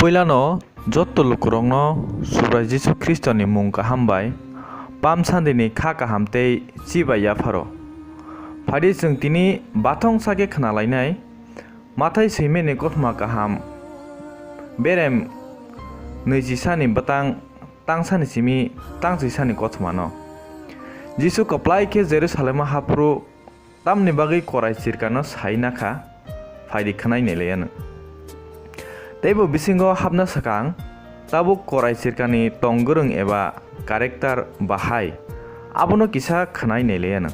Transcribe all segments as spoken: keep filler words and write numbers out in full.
Puilano jotto lukurokno Subrai Jisu Khristoni mung kaham bai Palm Sunday ni kha kaham tei chibai yapharo. Phaidi chwng tini bathong sakhe khna lainai, Mathai swimani kothoma kaham berem nwichi sani bwtang tangsani simi tangchi sani kothomano. Jisu kwplai khe Jerusalemo haphuru tamni bagwi korai chirkano sai nakha, phaidi khwnai nailaiano. Teibo bisingo hapna swkang tabuk korai chirkani tong gwrwng eba character bahai abono kisa khwnai nailaiano.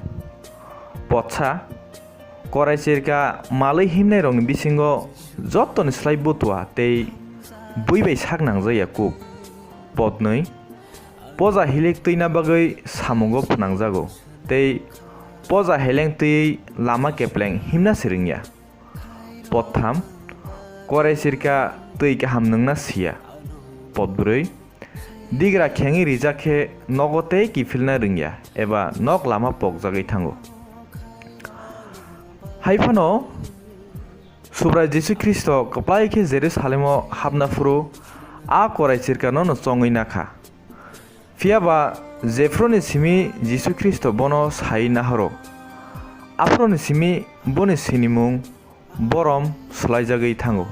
Potsa, korai chirka malwi himnairokni bisingo jottoni slai butua tei bui bai sak nangjak ya kuk. Potnwi, poja hilik twina bagwi samungo phnangjago tei poja heleng twiwi lama kepleng himna se rwngya. Potham, korai chirka twi kaham nwngna siya. Potbrwi, digra khengwi rijak khe nogo tei kiphilna rwngya eba nok lama pokjagwi thango. Hai phano Subrai Jisu Khristo kwplai khe Jerusalemo hapna phuru a korai chirkanono chongwi nakha. Phiya ba jephuruni simi Jisu Khristo bono sai nahoro, aphuruni simi boni sinimung borom swlaijagwi thango,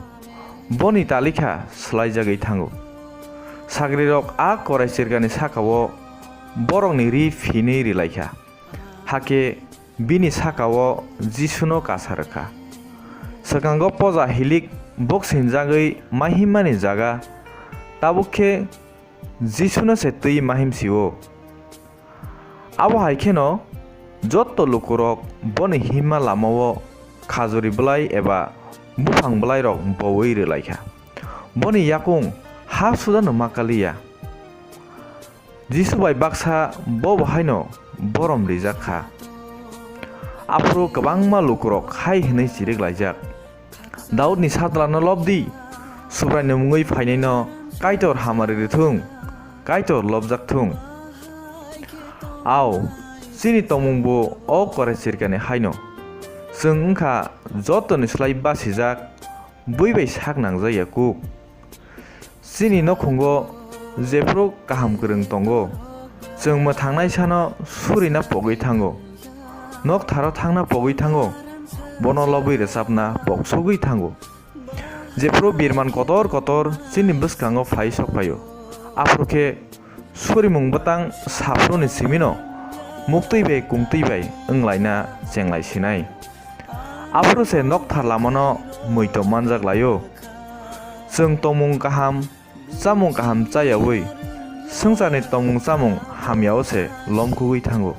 boni talikha swlaijagwi thango. Sagrirok a korai chirkani saka-o borokni ri phinwi rwlaikha, hakhe bini saka-o Jisuno kasa rwkha. Swkango poja hilik boksinjagwi ma himmani jaga, tabuk khe Jisuno se twi ma him si-o. Abo hai kheno jotto lukurok boni himma lama-o khajuri bwlai eba buphang bwlairok boui rwlaikha. Boni yakung ha sudano ma kaliya. Jisu bai baksa bo bo haino borom rijak kha. Aphuru kwbangma lukurok hai hwnwi chirik laijak, "Daudni Sajlano lob di, Subraini mungwi phainaino Kaitor hamari rwthung, Kaitor lobjak thung." Au, chini tongmungbo o korai chirkani haino. Chwng wngkha jotoni slai basijak, bui bai sak nangjak ya kuk. Chini nokhungo jephuru kaham kwrwng tongo, chwng mwthangnai sano surina pogwi thango, noktharo thangna pogwi thango, bono lobwi rwchapna poksogwi thango. Jephuru birman kotor kotor chini bwskango phai sok phaio, aphuru khe surimung bwtang saphuruni simino muktwi bai kungtwi bai wnglaina chenglai sinai. Aphuru se nokthar lamano muitom manjak laio. Chwng tongmung kaham, chamung kaham chayaui swngcharni tongmung chamung hamyao se lomkhugwi thango.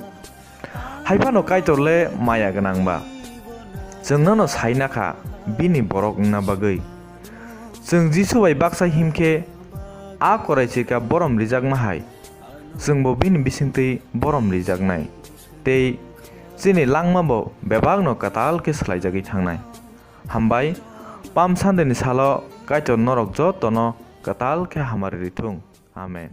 Hai phano Kaitor le maya gwnang ba, chwng nono sai nakha bini borok wngna bagwi. Chwng Jisu bai baksa him khe a korai chirka borom rijakma hai, chwngbo bini bisingtwi borom rijaknai, tei chini langmabo bebakno kwtal khe swlaijagwi thangnai. Hambai, Palm Sunday ni salo Kaitor norok jotono kwtal khe hamari rithung. Amen.